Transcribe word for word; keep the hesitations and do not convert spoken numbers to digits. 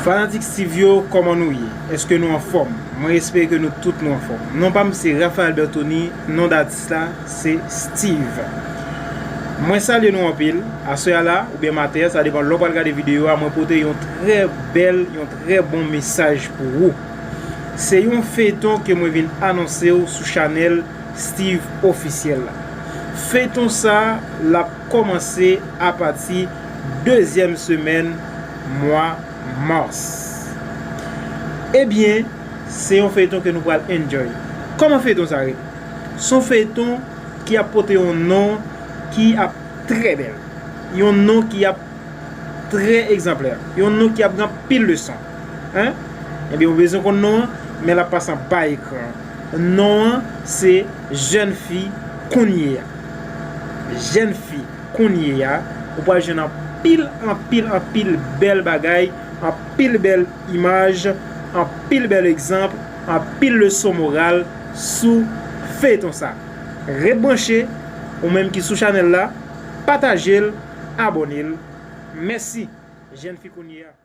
Fanatik Steve yo, kòman nou ye? Èske nou anfòm? Mwen espere ke nou tout nou anfòm. Non pa m se Raphaël Bertoni, non datis la se Steve. Mwen salye nou anpil. Aswè a la, oubyen maten an, sa depann lè w pral gade videyo a, mwen pote yon trè bèl, yon trè bon mesaj pou ou. Se yon feyton ke mwen vin anonse w sou chanèl Steve Ofisyèl la. Feyton sa, l ap kòmanse apati dezyèm semèn mwa mas. Ebyen, se yon feyton ke nou pral enjoy. Kòman feyton sa rele? Se yon feyton ki ap pote yon non ki ap trè bèl. Yon non ki ap trè egzanplè. Yon non ki ap gen anpil leson. Hein? Ebyen, ou bezwen konn non an, men l ap pase anba ekran an. Non an se Jèn fi kounye a. Jèn fi kounye a, ou pral jwenn anpil, anpil, anpil bèl bagay, anpil bèl imaj, anpil bèl egzanp, anpil leson moral sou feyton sa. Ret branche, ou menm ki sou chanèl la, pataje l, abòne l. Mèsi, Jèn fi kounye a.